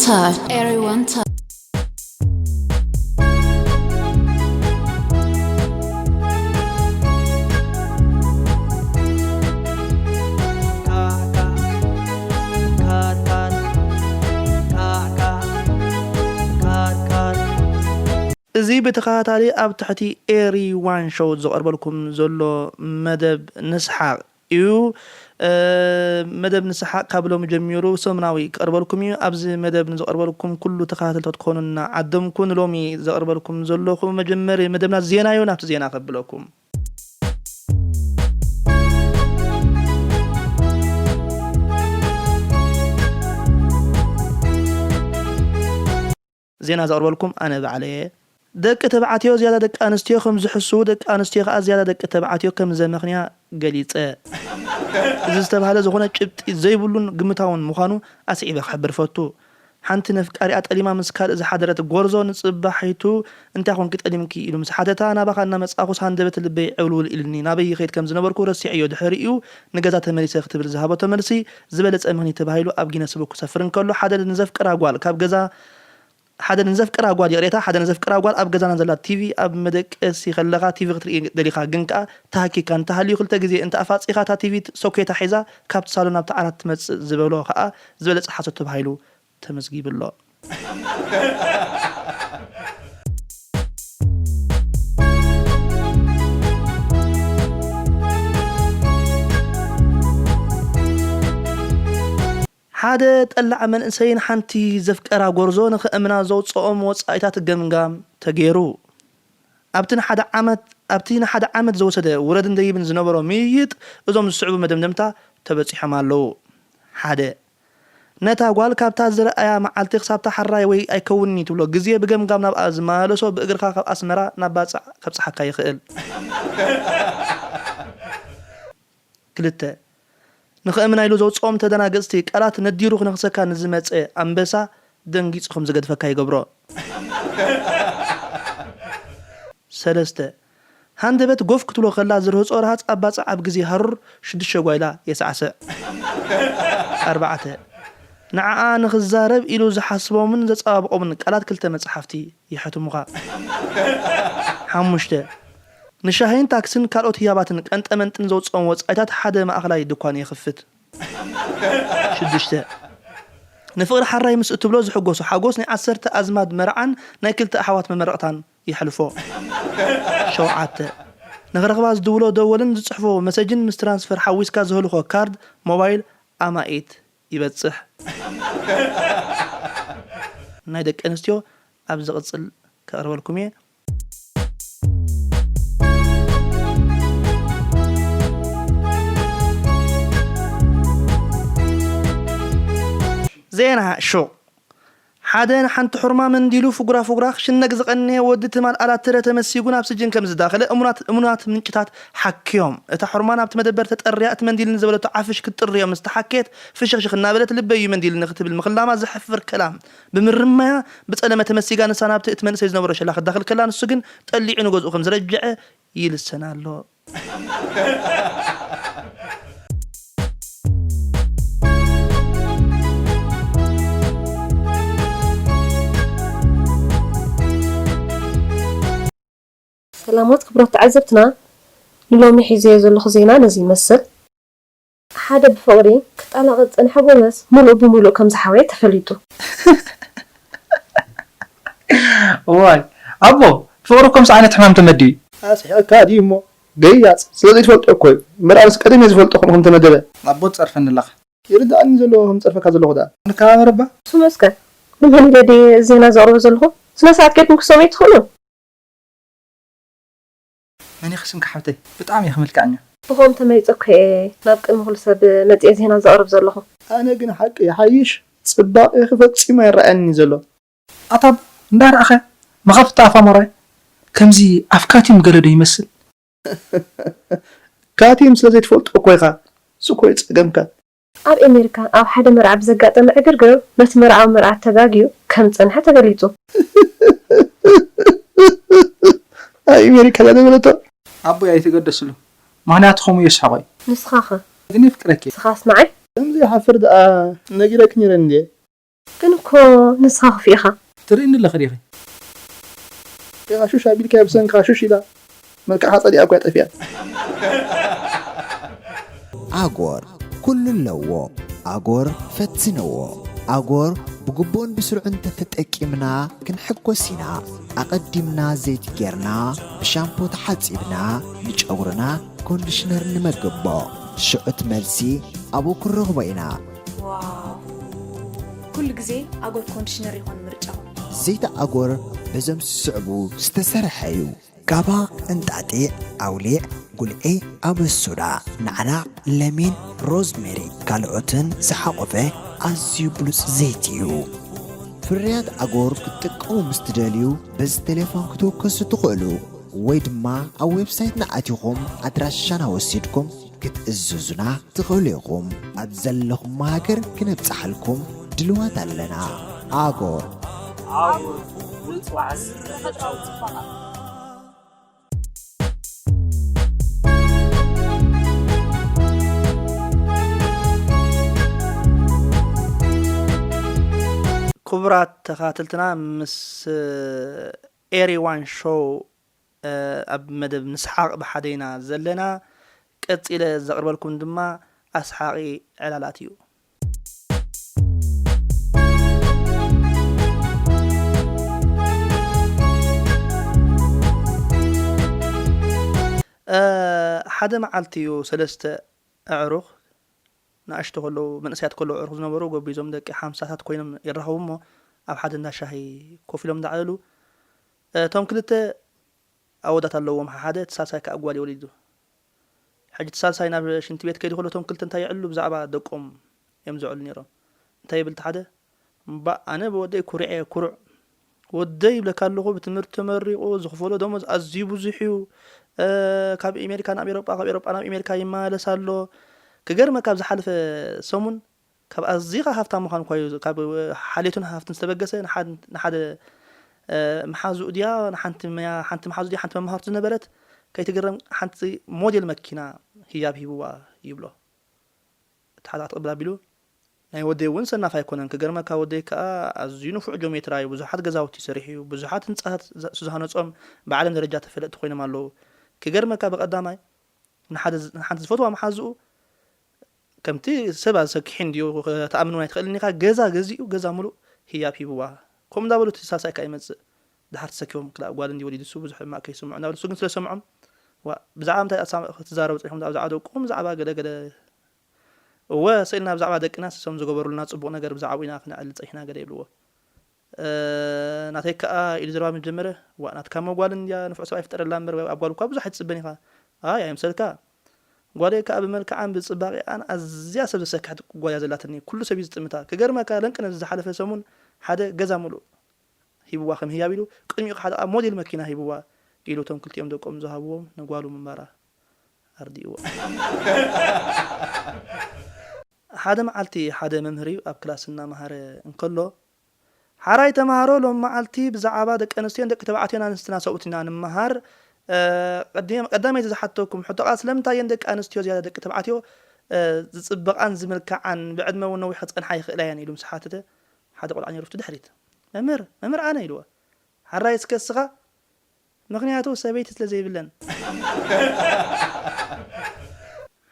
Touch. Everyone touch. እዚ ብተኸታታሊ ኣብ ትሕቲ ኤሪ ዋን ሾው ዝቐርበልኩም ዘሎ መደብ ንስሓቕ እዩ። እ፣ መደብ ንስሓቕ ካብ ሎሚ ጀሚሩ ሰሙናዊ ክቐርበልኩም እዩ። ኣብዚ መደብ ንዝቐርበልኩም ኩሉ ተኸታተልቲ ክትኮኑ እናዓደምኩ፣ ንሎሚ ዘቕርበልኩም ዘለኹ መጀመሪ መደብና ዜና እዩ። ናብቲ ዜና ከብለኩም። ዜና ዘቕርበልኩም ኣነ ባዕለየ። ደቂ ተባዕትዮ ዝያዳ ደቂ ኣንስትዮ ከም ዝሕስዉ፣ ደቂ ኣንስትዮ ከኣ ዝያዳ ደቂ ተባዕትዮ ከም ዘመኽንያ ገሊጸ። እዚ ዝተባህለ ዝኾነ ጭብጢ ዘይብሉን ግምታውን ምዃኑ ኣስዒበ ክሕብር ፈቱ። ሓንቲ ነፍቃሪኣ ጠሊማ ምስ ካልእ ዝሓደረት ጎርዞ ንጽባሒቱ "እንታይ ኮንኪ ጠሊምኪ?" ኢሉ ምስ ሓተታ፣ ናባኻ እናመጻእኩስ ሃንደበት ልበይ ዕውልውል ኢሉኒ፣ ናበይ ይኸይድ ከም ዝነበርኩ ረሲዐዮ። ድሕሪኡ ንገዛ ተመሊሰ ክትብል ዝሃበቶ መልሲ ዝበለጸ ምኽንያት ተባሂሉ ኣብ ጊነስ ቡክ ክሰፍር እንከሎ፣ ሓደ ንዘፍቅራ ጓል ካብ ገዛ ሓደ ንዘፍቅራ ጓል፣ ይቕሬታ፣ ሓደ ንዘፍቅራ ጓል ኣብ ገዛና ዘላ ቲቪ ኣብ መደቀሲ ከለኻ ቲቪ ክትርኢ ደሊኻ ግን ከኣ ተሃኪካ እንተሃልዩ ክልተ ግዜ እንተ ኣፋጺኻ እታ ቲቪ ሶኬታ ሒዛ ካብቲ ሳሎን ናብቲ ዓራት ትመጽእ ዝበሎ ከኣ ዝበለጸ ሓሶት ተባሂሉ ተመዝጊቡ ኣሎ። ሓደ ጠላዕ መንእሰይን ሓንቲ ዘፍቀራ ጎርዞ ንኽእምና ዘውፅኦም ወፃኢታት ገምጋም ተገይሩ። ኣብቲ ንሓደ ዓመት ኣብቲ ንሓደ ዓመት ዝወሰደ ውረድን ደይብን ዝነበሮ ምይይጥ እዞም ዝስዕቡ መደምደምታ ተበፂሖም ኣለዉ። ሓደ፣ ነታ ጓል ካብታ ዝረኣያ መዓልቲ ክሳብታ ሓራይ ወይ ኣይከውንኒ ትብሎ ግዜ ብገምጋም ናብኣ ዝመላለሶ ብእግርኻ ካብ ኣስመራ ናብ ባጽዕ ከብጽሓካ ይኽእል። ክልተ፣ ንኽእምና ኢሉ ዘውጽኦም ተደናገጽቲ ቃላት ነዲሩ ክነኽሰካ ንዝመጸ ኣንበሳ ደንጊጹ ከም ዝገድፈካ ይገብሮ። ሰለስተ፣ ሃንደበት ጎፍ ክትብሎ ከላ ዝርህጾ ረሃጽ ኣብ ባጽዕ ኣብ ግዜ ሃሩር ሽዱሽተ ጓይላ የሳዕስዕ። ኣርባዕተ፣ ንዓኣ ንኽዛረብ ኢሉ ዝሓስቦምን ዘጸባብቖምን ቃላት ክልተ መጽሓፍቲ ይሕትሙኻ። ሓሙሽተ፣ ንሻሂን ታክስን ካልኦት ህያባትን ቀንጠመንጥን ዘውጽኦም ወጻኢታት ሓደ ማእኸላይ ድኳን የኽፍት። ሽዱሽተ፣ ንፍቕሪ ሓራይ ምስ እትብሎ ዝሕጎሶ ሓጎስ ናይ ዓሰርተ ኣዝማድ መርዓን ናይ ክልተ ኣሕዋት መመረቕታን የሕልፎ። ሸውዓተ፣ ንኽረኽባ ዝድውሎ ደወልን ዝጽሕፎ መሰጅን ምስ ትራንስፈር ሓዊስካ ዝህልኾ ካርድ ሞባይል ኣማኢት ይበጽሕ። ናይ ደቂ ኣንስትዮ ኣብ ዝቕጽል ከቕርበልኩም እየ። ዜና ሹቕ። ሓደ ንሓንቲ ሑርማ መንዲሉ ፍጉራ ፍጉራ ክሽነግ ዝቐነየ ወዲ ትማል ኣላትረ ተመሲጉ ናብ ስጅን ከም ዝዳኸለ እሙናት፣ እሙናት ምንጭታት ሓክዮም። እታ ሑርማ ናብቲ መደበር ተጠርያ እቲ መንዲልኒ ዝበለቶ ዓፍሽ ክትጥርዮ ምስ ተሓከየት ፍሽኽሽኽ እናበለት ልበይ እዩ መንዲልኒ ክትብል ምኽላማ ዘሕፍር ከላም ብምርማያ ብጸለመ ተመሲጋ ንሳ ናብቲ እቲ መንእሰይ ዝነበሮ ሸላ ክዳኸል ከላ ንሱ ግን ጠሊዑ ንገዝኡ ከም ዝረጀዐ ይልሰን ኣሎ። ሰላማት ክቡራት ተዓዘብትና፣ ንሎሚ ሒዘዮ ዘለኹ ዜና ነዚ ይመስል። ሓደ ብፍቕሪ ክጠላቐ ዝጸንሐ ጎበዝ፣ ምሉእ ብምሉእ ከም ዝሓወየ ተፈሊጡ። እዋይ፣ ኣቦ፣ ፍቕሪ እኮ ምስ ዓይነት ሕማም ተመድዩ። ኣስሒቕካ ድዩ እሞ? ገያጽ፣ ስለ ዘይትፈልጦ እኮ እዩ። እምበር ኣነስ ቀደም እየ ዝፈልጦ ከምኡ ከም ተመደበ። ኣቦ ትጸርፈኒ ኣለኻ። ይርድኣኒ ዘሎ ከም ዝጸርፈካ ዘለኹ ደኣ። ንከባበር እባ። እሱ መስከ፣ ንመን ኢለ ድየ ዜና ዘቕርቦ ዘለኹ? ስነ ስርዓት ጌርኩም ክትሰምዑ ትኽእሉ። መን ኢኺ ስምኪ ሓብተይ? ብጣዕሚ ኢኺ መልክዐኛ። ብኸምኡ ተመሪጸ እኮ እየ ናብ ቅድሚ ኩሉ ሰብ መጺኤ ዜና ዘቕርብ ዘለኹ። ኣነ ግን ሓቂ ይሓይሽ፣ ጽባቐኺ ፈጺሙ ኣይረኣየንን እዩ ዘሎ። ኣታ ኣቦ፣ እንዳረኣኸ መኸፍቲ ኣፍ ኣሞራይ ከምዚ ኣፍ ካቲም ገለ ዶ ይመስል? ካቲም ስለ ዘይትፈልጦ እኮ ኢኻ፣ እሱ እኮ እዩ ጸገምካ። ኣብ ኣሜሪካ ኣብ ሓደ መርዓ ብዘጋጠመ ዕግርግር ነቲ መርዓዊ መርዓት ተጋግዩ ከም ዝጸንሐ ተገሊጹ። ኣብ ኣሜሪካ እያ ዝበለቶ። ኣቦይ ኣይትገደስሉ፣ ምኽንያቱ ከምኡ የስሕቖ እዩ። ንስኻኸ? ግን የፍቅረኪ እየ። ንስኻስ ንዓይ? ከም ዘይሓፍር ደኣ ነጊረኪ ነይረ እንድየ። ግን እኮ እኮ ንስኻ ክፉእ ኢኻ። ትርእይኒ ኣለኺ ዲኺ? ዲኻ ሹሽ ኣቢልካያ ብሰንካ ሹሽ ኢላ። መልክዕኻ ጸሊኣ እኮ እያ ጠፊኣ። ኣጎር ኩሉ ኣለዎ። ኣጎር ፈትንዎ። ኣጎር ብግቡእን ብስሩዕን እንተተጠቂምና ክንሕጎስ ኢና። ኣቐዲምና ዘይቲ ጌርና ብሻምፖ ተሓጺብና ንጨጉርና ኮንዲሽነር ንመግቦ። ሽዑት መልሲ ኣብኡ ክንረኽቦ ኢና። ዋው! ኩሉ ግዜ ኣጎር ኮንዲሽነር ይኾን ምርጫኹም። ዘይቲ ኣጎር በዞም ዝስዕቡ ዝተሰርሐ እዩ። ጋባ፣ እንጣጢዕ፣ ኣውሊዕ፣ ጉልዒ፣ ኣበሱዳ፣ ናዕናዕ፣ ለሚን፣ ሮዝሜሪ ካልኦትን ዝሓቖፈ ኣዝዩ ብሉጽ ዘይቲ እዩ። ፍርያት ኣጎር ክትጥቀሙ ምስ ትደልዩ በዚ ቴሌፎን ክትውከሱ ትኽእሉ ወይ ድማ ኣብ ዌብሳይትና ኣቲኹም ኣድራሻና ወሲድኩም ክትእዝዙና ትኽእሉ ኢኹም። ኣብ ዘለኹም ሃገር ክነብጽሓልኩም ድልዋት ኣለና። ኣጎር። ኣውር ብሉጽ ዋሕስ ተፈጥሮኣዊ ጽባቐ። ክቡራት ተኸታተልትና ምስ ኤሪ ዋን ሾው ኣብ መደብ ንስሓቕ ብሓደ ኢና ዘለና። ቀጺለ ዘቕርበልኩም ድማ ኣስሓቒ ዕላላት እዩ። ሓደ መዓልቲ እዩ ሰለስተ ኣዕሩኽ ንኣሽቱ ከለዉ መንእሰያት ከለዉ ኣዕሩኽ ዝነበሩ ጎቢዞም ደቂ ሓምሳታት ኮይኖም ይራኸቡ እሞ ኣብ ሓደ እንዳ ሻሂ ኮፍ ኢሎም እንዳዕለሉ እቶም ክልተ ኣወዳት ኣለዎም ሓደ እቲ ሳልሳይ ከዓ ጓል እዩ ወሊዱ ሕጂ እቲ ሳልሳይ ናብ ሽንቲ ቤት ከይዱ ከሎ እቶም ክልተ እንታይ ይዕልሉ ብዛዕባ ደቆም እዮም ዝዕሉ ነይሮም እንታይ ይብል እቲ ሓደ እምባእ ኣነ ብወደይ ኩርዕ እየ ኩሩዕ ወደይ ይብለካ ኣለኹ ብትምህርቲ ተመሪቑ ዝኽፈሎ ደሞዝ ኣዝዩ ብዙሕ እዩ ካብ ኤሜሪካ ናብ ኤሮጳ ካብ ኤሮጳ ናብ ኤሜሪካ ይመላለስ ኣሎ ክገርመካ ኣብ ዝሓለፈ ሰሙን ካብ ኣዚኻ ሃፍታም ምዃን እኳ እዩ ካብ ሓሌቱን ሃፍትን ዝተበገሰ ንሓደ መሓዙኡ ድያ ንሓንቲ መያ ሓንቲ መሓዙ ድያ ሓንቲ መማሃርቱ ዝነበረት ከይትግረም ሓንቲ ሞዴል መኪና ህያብ ሂብዋ ይብሎ እቲ ሓደ ክትቕብል ኣቢሉ ናይ ወደይ እውን ሰናፍ ኣይኮነን ክገርመካ ወደይ ከዓ ኣዝዩ ንፉዕ ጆሜትራ እዩ ብዙሓት ገዛውቲ ሰሪሑ እዩ ብዙሓት ህንፃታት ዝሃነፆም ብዓለም ደረጃ ተፈለጥቲ ኮይኖም ኣለዉ ክገርመካ ብቀዳማይ ንሓንቲ ዝፈትዋ መሓዝኡ ከምቲ ሰብ ኣሰኪሒ እንድዩ ክትኣምን እውን ኣይትኽእልን ኢኻ ገዛ ገዚኡ ገዛ ሙሉእ ህያብ ሂብዋ ከምኡ እንዳበሉ እቲ ሳልሳይ ከዓ ይመፅእ ድሓር ተሰኪቦም ክላእ ጓል እንዲ ወሊዱ እሱ ብዙሕ ሕማቅ ከይስምዖ እንዳበሉ እሱ ግን ስለሰምዖም ዋ ብዛዕባ እንታይ ክትዛረቡ ፀኒሕኩም ብዛዕባ ደቁኹም ብዛዕባ ገለ ገለ እወ ስእልና ብዛዕባ ደቅና ስሶም ዝገበሩልና ፅቡቅ ነገር ብዛዕባኡ ኢና ክነዕልል ፀኒሕና ገለ ይብልዎ ናተይ ከዓ ኢሉ ዘረባ ምስ ጀመረ ዋእ ናትካ እሞ ጓል እንድያ ንፉዕ ሰብኣይ ፍጠረላ እምበር ኣብ ጓል እኳ ብዙሕ ኣይትፅበን ኢኻ ኣይ ኣይምሰልካ ጓለይ ከዓ ብመልክዓን ብፅባቂኣን ኣዝያ ሰብ ዘሰክሐት ጓል እያ ዘላትኒ ኩሉ ሰብ እዩ ዝጥምታ ክገርመካ ለንቅነ ዝሓለፈ ሰሙን ሓደ ገዛ ሙሉእ ሂብዋ ከም ህያብ ኢሉ ቅድሚኡ ከዓ ሞዴል መኪና ሂብዋ ኢሉ እቶም ክልቲኦም ደቆም ዝሃብዎም ንጓሉ ምንባራ ኣርዲእዎ ሓደ መዓልቲ ሓደ መምህር እዩ ኣብ ክላስ እናመሃረ እንከሎ ሓራይ ተምሃሮ ሎም መዓልቲ ብዛዕባ ደቂ ኣንስትዮን ደቂ ተባዕትዮን ኣንስትና ሰብኡት ኢና ንምሃር ቀዳመይቲ ዝሓተኩም ሕቶቓ ስለምንታይ እየን ደቂ ኣንስትዮ ዝያዳ ደቂ ተባዕትዮ ዝፅበቓን ዝምልክዓን ብዕድመ እውን ነዊሕ ክፀንሓ ይኽእላ እየን ኢሉ ምስ ሓተተ ሓደ ቆልዓ ነይሩ ድሕሪት መምህር መምህር ኣነ ኢልዎ ሓራይ እስከ እስኻ ምኽንያቱ ሰበይቲ ስለ ዘይብለን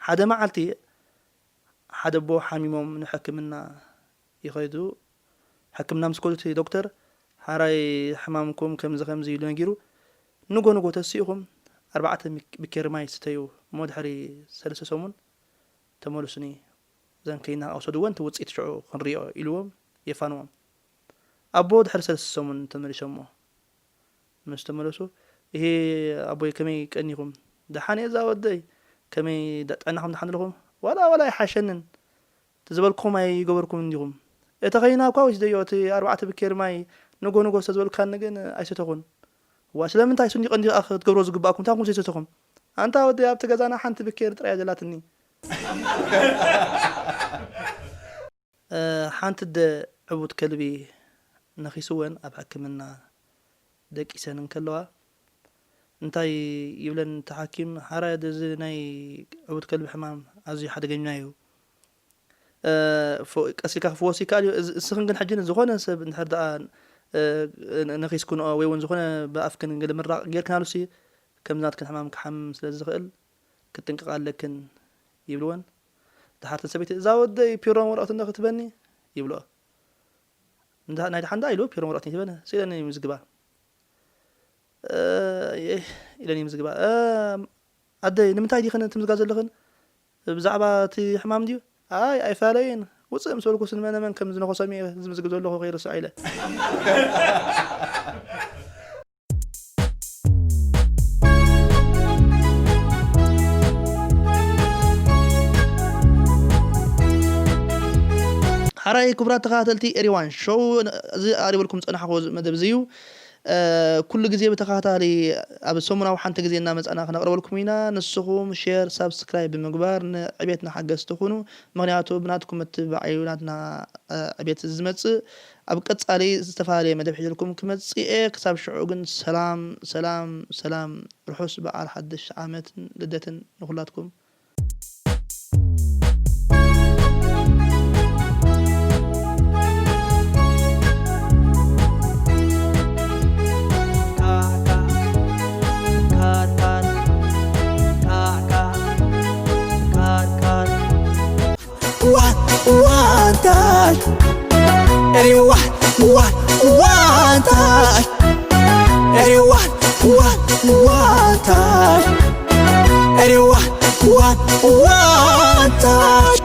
ሓደ መዓልቲ ሓደ ኣቦ ሓሚሞም ንሕክምና ይኸዱ ሕክምና ምስ ከዱ እቲ ዶክተር ሓራይ ሕማምኩም ከምዚ ከምዚ ኢሉ ነጊሩ ንጎ ንጎ ተሲእኹም ኣርባዕተ ብኬሪ ማይ ስተዩ እሞ ድሕሪ ሰለስተ ሰሙን ተመልሱኒ እዘን ከይና ኣውሰድወን እቲ ውፅኢት ሽዑ ክንሪኦ ኢልዎም የፋንዎም ኣቦ ድሕሪ ሰለስተ ሰሙን ተመሊሶሞ ምስ ተመለሱ እሄ ኣቦይ ከመይ ቀኒኹም ደሓን እየ እዛ ወደይ ከመይ ጥዕናኹም ደሓን ኣለኹም ዋላ ዋላ ኣይሓሸንን እቲ ዝበልኩኹም ኣይገበርኩምን እንዲኹም እቲ ኸይና እኳ ወሲደዮ እቲ ኣርባዕተ ብኬር ማይ ንጎ ንጎ ዝተዝበልካኒ ግን ኣይሰተኹን ዋ ስለምንታይ ስኒ ቀንዲ ክትገብሮ ዝግባእኩም እንታይ ኹም ዘይሰተኹም ኣንታ ወደይ ኣብቲ ገዛና ሓንቲ ብኬር ጥራይ ዘላትኒ ሓንቲ ኣደ ዕቡድ ከልቢ ነኺስወን ኣብ ሕክምና ደቂሰን እንከለዋ እንታይ ይብለን እቲ ሓኪም ሓራይ እዚ ናይ ዕቡድ ከልቢ ሕማም ኣዝዩ ሓደገኛ እዩ ቀስ ኢልካ ክፍወስ ይከኣል እዩ። እስኽን ግን ሕጂ ዝኾነ ሰብ እንድሕር ደኣ ነኺስክንኦ ወይ እውን ዝኾነ ብኣፍክን ገለ ምራቕ ጌርክናሉሲ፣ ከምዚ ናትክን ሕማም ክሓም ስለ ዝኽእል ክትጥንቀቓ ኣለክን ይብልወን። ደሓርተን ሰበይቲ፣ እዛ ወደይ ፒሮን ወረቐትን ዶ ክትበኒ ይብልኦ። ናይ ደሓን ደኣ ኢሉ ፒሮን ወረቐትን ይበነ ስኢለኒ ይምዝግባ ኢለን ይምዝግባ። ኣደይ፣ ንምንታይ ዲኽን ትምዝጋ ዘለኽን? ብዛዕባ እቲ ሕማም ድዩ? ኣይ ኣይፋለይን፣ ውፅእ ምስ በልኩስ ንመነመን ከም ዝነኸሶም እየ ዝምዝግብ ዘለኹ ከይርስዖ ኢለ። ሓራይ ክቡራት ተኸታተልቲ ኤሪዋን ሾው፣ እዚ ኣቕሪበልኩም ዝጸናሕኩ መደብ እዚ እዩ። ኩሉ ግዜ ብተኸታታሊ ኣብ ሰሙናዊ ሓንቲ ግዜ እናመጻና ክነቕርበልኩም ኢና። ንስኹም ሼር፣ ሳብስክራይብ ብምግባር ንዕቤትና ሓገዝቲ ኩኑ። ምኽንያቱ ብናትኩም ምትብባዕ እዩ ናትና ዕቤት ዝመጽእ። ኣብ ቀጻሊ ዝተፈላለየ መደብ ሒዘልኩም ክመጽእ እየ። ክሳብ ሽዑ ግን ሰላም ሰላም ሰላም፣ ርሑስ በዓል ሓድሽ ዓመትን ልደትን ንኹላትኩም። One, one time. Everyone, one, one time. Everyone, one, one time. Everyone, one, one time.